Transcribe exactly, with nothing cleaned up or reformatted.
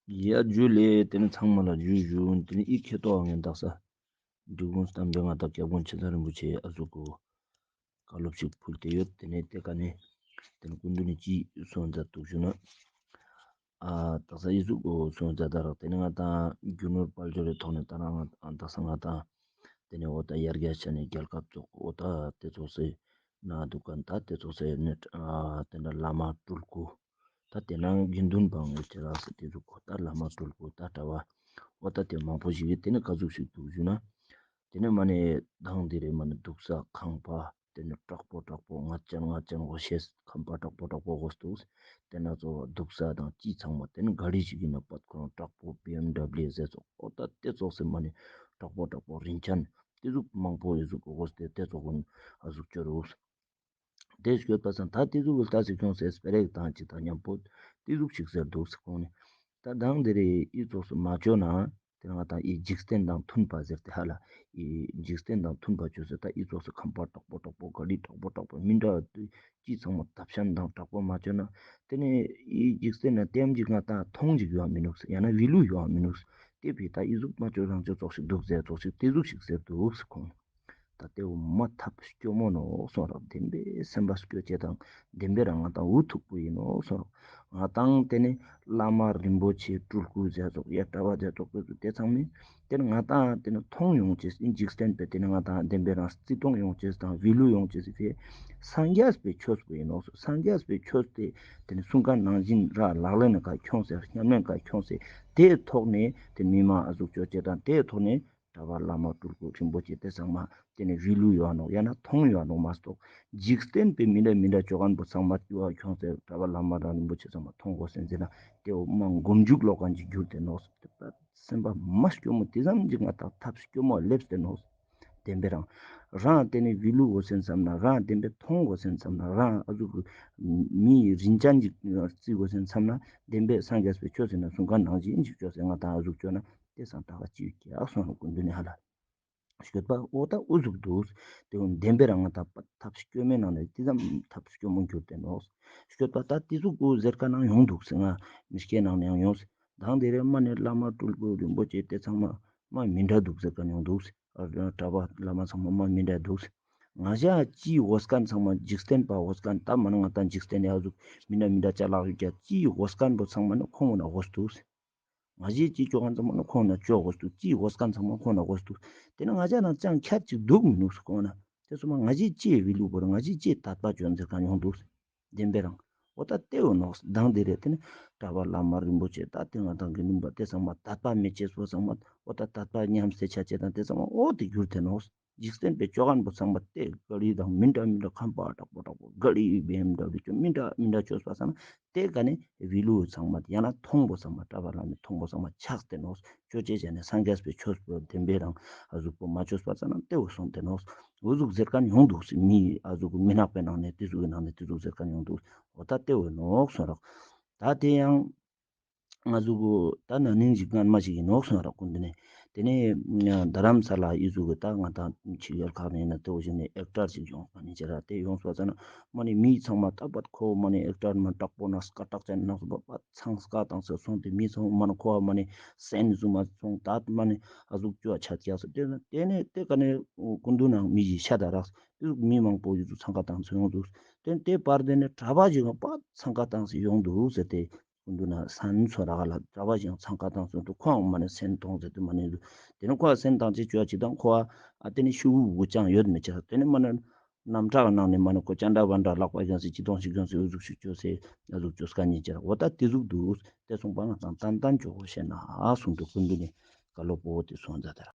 ཡ་ཇུ་ལེ། ཏེ་ནེ་ཚང་མ་ལ་ཇུ་ཞུ། ཏེ་ནེ་ཨི་ཁེ་ཏོ་ཨ་ངན་དག་ས་འབྲི་གུང་བསྟན་པའི་ང་དང་སྐྱབས་མགོན་ཆེ་ཚང་རིན་པོ་ཆེ་ཨ་ཟུག་གོ་བཀའ་སློབ་ཞིག་ཕུལ་ཏེ་ཡོད། ཏེ་ནེ་ཏེ་ཀ་ནེ་ཏེ་ནེ་སྐུ་མདུན་ནི་ཅི་གསུང་མཛད་འདུག་ཞུ་ན། ཨ་དག་ས་ཨི་ཟུག་གོ་གསུང་མཛད་ད་རག། ཏེ་ནེ་ང་དང་རྒྱུ་ནོར་དཔལ་འབྱོར་རི་ཐོག་ནེ་ད་རང་ང་དག་ས་ང་དང་ཏེ་ནེ་འོ་ད་ཡར་རྒྱས་ཆ་ནེ་རྒྱལ་ཁབ་ཙོགས་འོ་ད་ཏེ་ཙོགས་སེ་ན་འདུག་ག། ད་ཏེ་ཙོགས་སེ་ནེ་ཨ་ཏེ་ནེ་བླ་མ་སྤྲུལ་སྐུ་ད་ཏེ་ནེ་དགེ་འདུན་པའང་ཡོད་ཅེ་རག་ཟེར། ཏེ་ཟུག་གོ་ད་བླ་མ་སྤྲུལ་སྐུ་ད་གྲྭ་པ་འོ་ད་ཏེ་མང་པོ་ཞིག་གི་ཏེ་ནེ་ག་ཟུག་ཞིག་འདུག་ཞུ་ན། ཏེ་ནེ་མ་ནེ་དང་ཏེ་རེ་མ་ནེ་འདུག་ས་ཁང་པ་ཏེ་ནེ་དྲག་པོ་དྲག་པོ་ངད་ཅན་ངད་ཅན་གོ་ཤེས་ཁང་པ་དྲག་པོ་དྲག་པོ་གོ་འདུག། ཏེ་ནེ་ཙོགས་འདུག་ས་དང་ཅི་ཚང་མ་ཏེ་ནེ་ག་རི་ཞིག་ཨིན་ན་པད་ཁོ་རང་དྲག་པོ་བི་ཨེམ་ཌབ་ལིའུ་ཟེར་ཙོགས་འོ་ད་ཏེ་ཙོགས་སེ་མ་ནེ་དྲག་པོ་དྲག་པོ་རིན་ཅན་ཏེ་ཟུག་མང་པོ་ཨི་ཟུག་གོ་གོས་ཏེ་ཏེ་ཙོགས་གུན་ཨ་ཟུག་ཅོ་རུག། ཏེ་སྐྱོད་པ་སང་ད་ཏེ་ཟུག་གི་ལྟ་སེ་ཁྱོངས་སེ་སྤེ་ར་ཞིག་དང་ཅི་དང་མཉམ་པོ་ཏེ་ཟུག་ཞིག་ཟེར་འདུག་ཟེར་ཁོང་ནི། ད་དང་ཏེ་རེ་ཨི་ཙོགས་སུ་མ་ཅོ་ན་ཏེ་ང་དང་ཨི་འཇིག་རྟེན་དང་མཐུན་པ་ཟེར་ཏེ་ཧ་ལ་ཨི་འཇིག་རྟེན་དང་མཐུན་པ་ཅོས་སེ་ད་ཨི་ཙོགས་སུ་ཁང་པ་དྲག་པོ་དྲག་པོ་ག་རི་དྲག་པོ་དྲག་པོ་མི་འདྲ་ཅི་ཚང་མ་ཐབས་ཤམ་དང་དྲག་པོ་མ་ཅོ་ན་ཏེ་ནེ་ཨི་འཇིག་རྟེན་ན་ཏེམ་ཅིག་ང་དང་མཐོང་ཅིག་ཡོང་མི་ནུག་ཟེར། ཡང་ན་བི་ལུ་ཡོང་མི་ནུག་ཟེར། ཏེ་བི་ད་ཨི་ཟུག་མ་ཅོ་རང་ཅོ་ཙོགས་ཤིག་འདུག་ཟེར་ཙོགས་ཤིག་ཏེ་ཟུག་ཞིག་ཟེར་འདུག་ཟེར་ཁོང་། ད་ཏེ་བོ་མ་ཐབས་སྐྱོ་མོ་ནོག་སོང་རག། བདེན་པའི་སེམས་པ་སྐྱོ་ཅེས་དང་བདེན་པའི་རང་ང་དང་འུ་ཐུག་པོ་ཨིན་ནོག་སོང་རག། ང་དང་ཏེ་ནེ་བླ་མ་རིན་པོ་ཆེ་སྤྲུལ་སྐུ་ཟེར་ཙོགས་ཡ་གྲྭ་པ་ཟེར་ཙོགས་ཏེ་ཚང་མས་ཏེ་ནེ་ང་དང་ཏེ་ནེ་མཐོང་ཡོང་ཅེས་ཨིན། འཇིག་རྟེན་པའི་ཏེ་ནེ་ང་དང་བདེན་པའི་རང་བརྩི་མཐོང་ཡོང་ཅེས་དང་བི་ལུ་ཡོང་ཅེས་ཕི་སངས་རྒྱས་པའི་ཆོས་པོ་ཨིན་ནོག། སངས་རྒྱས་པའི་ཆོས་ཏེ་ཏེ་ནེ་གསུང་ཁན་ནང་བཞིན་ར་ལག་ལེན་ནི་ཀ་ཁྱོངས་སེ་ཉམས་ལེན་ཀ་ཁྱོངས་སེ་ཏེའི་ཐོག་ནེ་ཏེ་མི་མང་ཨ་ཟུག་ཅོ་ཅེས་དང་ཏེའི་ཐོག་ནེ་གྲྭ་པ་བླ་མ་སྤྲུལ་སྐུ་རིན་པོ་ཆེ་ཏེ་ཚང་མ་ཏེ་ནེ་བི་ལུ་ཡོང་ནོག་ཡང་ན་མཐོང་ཡོང་ནོག་མ་གཏོགས་འཇིག་རྟེན་པའི་མི་འདྲ་མི་འདྲ་ཅོ་ཁན་པོ་ཚང་མ་ཏེ་བ་ཁྱོངས་སེ་གྲྭ་པ་བླ་མ་རང་རིན་པོ་ཆེ་ཚང་མ་མཐོང་གོས་ཟེར་ན་ཏེ་བོ་མ་མགོ་མཇུག་ལོག་ཁན་ཅིག་གྱུར་ཏེ་ནོག། སེམས་པ་མ་སྐྱོ་མོ་ཏེ་ཙམ་ཅིག་ང་དང་ཐབས་སྐྱོ་མོ་ལེབས་ཏེ་ནོག། བདེན་པའི་རང་རང་ཏེ་ནེ་བི་ལུ་གོས་ཟེར་བསམ་ན་རང་བདེན་པའི་མཐོང་གོས་ཟེར་བསམ་ན་རང་ཨ་ཟུག་མི་རིན་ཅན་ཅིག་བརྩི་གོས་ཟེར་བསམ་ན་བདེན་པའི་སངས་རྒྱས་པའི་ཆོས་ཟེར་ན་གསུང་ཁན་ནང་བཞིན་ཅིག་ཅོས་སེ་ང་དང་ཨ་ཟུག་ཅོ་ན་ཏེ་སང་ད་ག་ཅིག་ཀྱག་སོང་རག་སྐུ་མདུན་ནི་ཧ་ལ། སྐྱོད་པ་འོ་ད་འུ་ཟུག་འདུག། ཏེ་བོ་བདེན་པའི་རང་ང་དང་ཐབས་སྐྱོ་མོའི་ནང་ནེ་ཏེ་ཙམ་ཐབས་སྐྱོ་མོ་གྱུར་ཏེ་ནོག། སྐྱོད་པ་ད་ཏེ་ཟུག་འུ་ཟེར་ཁན་ནང་ཡོང་འདུག་ཟེར་ང་མི་སྐྱེ་ནང་ནེ་ཡང་ཡོང་ཟེར། དང་ཏེ་རེ་མ་ནེ་བླ་མ་སྤྲུལ་སྐུ་རིན་པོ་ཆེ་ཏེ་ཚང་མ་མ་མི་འདྲ་འདུག་ཟེར་ཁན་ཡོང་འདུག་ཟེར། ཨ་གྲྭ་པ་བླ་མ་ཚང་མ་མ་མི་འདྲ་འདུག་ཟེར། ང་ཞ་ཅི་གོས་ཁན་ཚང་མ་འཇིག་རྟེན་པ་གོས་ཁན་ད་མ་ནེ་ང་དང་འཇིག་རྟེན་ཡ་ཟུག་མི་འདྲ་མི་འདྲ་ཅ་ལག་ཡོད་ཀྱག་ཅི་གོས་ཁན་པོ་ཚང་མ་ནི་ཁོང་ན་གོས་འདུག་ཟེར། ང་ཞའི་ཅི་ཅོ་ཁན་ཚང་མ་ནི་ཁོང་ན་ཅོ་གོས་འདུག། ཅི་གོས་ཁན་ཚང་མ་ཁོང་ན་གོས་འདུག། ཏེ་ནེ་ང་ཞ་ནང་ཅང་ཁྱད་ཅིག་འདུག་མི་ནུག་ཟེར་ཁོང་ན། ཏེ་སོ་མ་ང་ཞའི་ཅི་བི་ལུ་བོར་ང་ཞའི་ཅི་དད་པ་ཅོ་ཟེར་ཁན་ཡོང་འདུག་ཟེར། བདེན་པའི་རང་འོ་ད་ཏེ་བོ་ནོག། དང་ཏེ་རེ་ཏེ་ནེ་གྲྭ་པ་བླ་མ་རིན་པོ་ཆེ་ད་ཏེ་ང་དང་དགེ་འདུན་པ་ཏེ་ཚང་མ་དད་པ་མེད་ཅེས་པོ་ཚང་མ་འོ་ད་དད་པ་ཉམས་སེ་ཆ་ཅེས་དང་ཏེ་ཚང་མ་འོ་ཏེ་གྱུར་ཏེ་ནོག། འཇིག་རྟེན་པའི་ཅོ་ཁན་པོ་ཚང་མ་ཏེ་ག་རི་དང་མི་འདྲ་མི་འདྲ་ཁང་པ་དྲག་པོ་དྲག་པོ་ག་རི་བི་ཨེམ་ཌབ་ལིའུ་ཅོ་མི་འདྲ་མི་འདྲ་ཅོས་པ་སང་ན་ཏེ་ཀ་ནེ་བི་ལུ་ཚང་མ་ཡང་ན་མཐོང་པོ་ཚང་མ་གྲྭ་པ་བླ་མའི་མཐོང་པོ་ཚང་མ་ཆགས་ཏེ་ནོག། ཅོ་ཅེས་ཅན་ནེ་སངས་རྒྱས་པའི་ཆོས་པོ་བདེན་པའི་རང་ཨ་ཟུག་པོ་མ་ཅོས་པ་སང་ན་ཏེ་བོ་སོང་སྟེ་ནོག། འུ་ཟུག་ཟེར་ཁན་ཡོང་འདུག་ཟེར། མི་ཨ་ཟུག་མི་ནག་པའི་ནང་ནེ་ཏེ་ཟུག་གི་ནང་ནེ་ཏེ་ཟུག་ཟེར་ཁན་ཡོང་འདུག། འོ་ད་ཏེ་བོ་ནོག་སོང་རག། ད་ཏེ་ཡང་ང་ཟུག་གུ་ད་ན་ནིང་ཞིག་སྔན་མ་ཞིག་ཨིན་ནོག་སོང་རག་སྐུ་མདུན་ནི། ཏེ་ནེ་རྡ་རམ་ས་ལ་ཨི་ཟུག་གི་ད་ང་དང་ཕྱི་རྒྱལ་ཁག་ནེ་ན་ཏེ་བོ་ཞིག་ནེ་ཨེག་ཊར་ཞིག་ཡོང་ཁན་ནི་ཅི་ར་ཏེ་ཡོང་སོང་ཙ་ན་མ་ནེ་མི་ཚང་མ་ད་པད་ཁོ་མ་ནེ་ཨེག་ཊར་མ་དྲག་པོ་ན་སྐད་གྲགས་ཅན་ནོག་སོང་པ་པད་ཚང་སྐད་བཏང་སེ་སོང་སྟེ་མི་ཚང་མ་ནེ་ཁོ་མ་ནེ་སེམས་ཟུ་མ་སོང་ད་མ་ནེ་ཨ་ཟུག་ཅོ་ཆ་ཀྱག་སོང་། ཏེ་ནེ་ཏེ་ནེ་ཏེ་ཀ་ནེ་སྐུ་མདུན་ནང་མི་ཞིག་ཤ་ད་རག་ཏེ་ཟུག་མི་མང་པོ་ཡོད་ཚང་སྐད་བཏང་སེ་ཡོང་འདུག། ཏེ་ནེ་ཏེ་བར་ཏེ་ནེ་གྲྭ་པ་ཞིག་པད་ཚང་སྐད་བཏང་སེ་ཡོང་འདུག་ཟེར་ཏེ། སྐུ་མདུན་ན་སན་ཚོ་ར་ག་ལ་གྲྭ་པ་ཞིག་ཚང་ཁ་བཏང་སོང་དུ་ཁོའང་མ་ནེ་སེམས་གཏོང་ཟེར་དུ་མ་ནེ་དུ། ཏེ་ནེ་ཁོ་སེམས་བཏང་ཅེས་ཅོ་ཅིག་དང་ཁོ་ཨ་ཏེ་ནེ་ཤུ་གུ་ཅང་ཡོད་མི་ཆ། ཏེ་ནེ་མ་ནེ་རྣམ་གྲངས་ནང་ནེ་མ་ནེ་ཁོ་ཅན་དྲ་བན་དྲ་ལག་པ་ཡོང་སེ་ཅི་གཏོང་ཞིག་ཡོང་སེ་འུ་ཟུག་ཞིག་ཅོ་སེ་ཨ་ཟུག་ཅོ་སྐད་ཉན་ཅེས་ར་འོ་ད་ཏེ་ཟུག་དུ་ཏེ་སོང་པ་ང་ཚང་ཏན་ཏན་ཅོ་གོས་ཤེས་ན་ཨ་སོང་དུ་སྐུ་མདུན་ནི་བཀའ་སློབ་པོ་ཏེ་སོང་མཛད་དེ་ར།